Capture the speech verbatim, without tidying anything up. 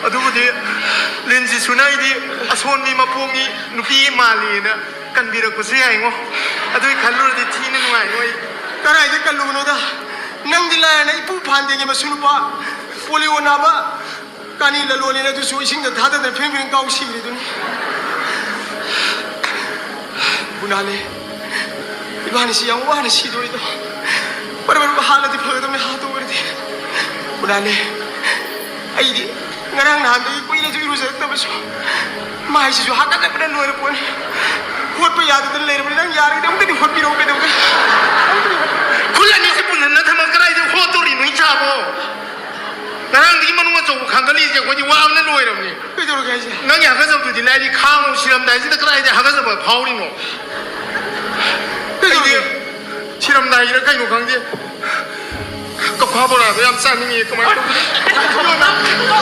ꯑꯗꯨꯕꯨꯗꯤ ꯂꯤꯟꯁꯤꯁꯨꯅ ꯑꯩꯗꯤ ꯑꯁꯣꯟꯕꯤ ꯃꯄꯣꯛꯅꯤ, ꯅꯨꯄꯤ ꯃꯥꯜꯂꯤꯅ ꯀꯟꯕꯤꯔꯛꯄꯁꯨ ꯌꯥꯏꯉꯣ꯫ ꯑꯗꯨꯏ ꯈꯜꯂꯨꯔꯗꯤ ꯊꯤꯅ ꯅꯨꯡꯉꯥꯏꯉꯣ ꯑꯩ꯫ ꯀꯗꯥꯏꯗ ꯀꯜꯂꯨꯕꯅꯣꯗ? ꯅꯪꯗꯤ ꯂꯥꯏꯔꯅ ꯏꯄꯨ ꯐꯥꯟꯗꯦꯒꯤ ꯃꯁꯨ ꯅꯨꯄꯥ ꯄꯣꯂꯤꯑꯣ ꯅꯥꯕ ꯀꯥꯅꯤ ꯂꯂꯣꯟꯅꯤꯅ ꯑꯗꯨꯁꯨ ꯏꯁꯤꯡꯗ ꯊꯥꯗꯗꯅ ꯐ꯭ꯔꯤꯡ ꯐ꯭ꯔꯤꯡ ꯀꯥꯎ ꯁꯤꯈ꯭ꯔꯤꯗꯨꯅꯤ꯫ ꯒꯨꯅꯥꯅꯦ, ꯏꯕꯥꯅꯤꯁꯤ ꯌꯥꯝ ꯋꯥꯅ ꯁꯤꯗꯣꯔꯤꯗꯣ꯫ ꯃꯔꯛ ꯃꯔꯛ ꯍꯥꯠꯂꯗꯤ ꯐꯒꯗꯕꯅꯤ, ꯍꯥꯠꯇꯣꯛꯑꯗꯤ꯫ ꯒꯨꯅꯥꯅꯦ, ꯑꯩꯗꯤ ꯉꯔꯥꯡ ꯅꯍꯥꯟꯗꯒꯤ ꯀꯨꯏꯅꯁꯨ ꯏꯔꯨꯖꯔꯛꯇꯕꯁꯨ ꯃꯥꯏꯁꯤꯁꯨ ꯍꯥꯀꯠꯆꯕꯅ ꯂꯣꯏꯔ ꯄꯣꯠꯅꯤ꯫ ꯍꯣꯠꯄ ꯌꯥꯗꯗꯅ ꯂꯩꯔꯕꯅꯤ꯫ ꯅꯪ ꯌꯥꯔꯒꯗꯤ ꯑꯃꯨꯛꯇꯗꯤ ꯍꯣꯠꯄꯤꯔꯛꯑꯣ, ꯀꯩꯗꯧꯒꯦ? ꯈꯨꯠ ꯑꯅꯤꯁꯤ ꯄꯨꯟꯁꯤꯟꯅ ꯊꯝꯃ ꯀꯗꯥꯏꯗ ꯍꯣꯠꯇꯣꯔꯤꯅꯣ, ꯏꯆꯥꯕꯣ? ꯉꯔꯥꯡꯗꯒꯤ ꯃꯅꯨꯡ ꯑꯆꯧꯕ ꯈꯥꯡꯒꯠꯂꯤꯁꯦ ꯑꯩꯈꯣꯏꯗꯤ ꯋꯥꯕꯅ ꯂꯣꯏꯔꯕꯅꯤ꯫ ꯀꯩꯗꯧꯔꯒꯦ ꯍꯥꯏꯁꯦ? ꯅꯪꯒꯤ ꯍꯥꯀꯠꯆꯕꯗꯨꯗꯤ ꯂꯥꯏꯔꯤ, ꯈꯥꯡꯉꯨ, ꯁꯤꯔꯝꯗꯥꯏꯁꯤꯗ ꯀꯗꯥꯏꯗ ꯍꯥꯀꯠꯆꯕ ꯐꯥꯎꯔꯤꯅꯣ? ꯀꯩꯗꯧꯔꯒꯦ? ꯑꯩꯗꯤ ꯁꯤꯔꯝꯗꯥꯏꯒꯤꯔ ꯀꯩꯅꯣ ꯈꯪꯗꯦ, ꯀꯧꯈꯥ ꯕꯣꯔꯥꯗꯣ ꯌꯥꯝ ꯆꯥꯅꯤꯡꯉꯤ, ꯀꯃꯥꯏꯅ ꯇꯧꯕꯅꯣ?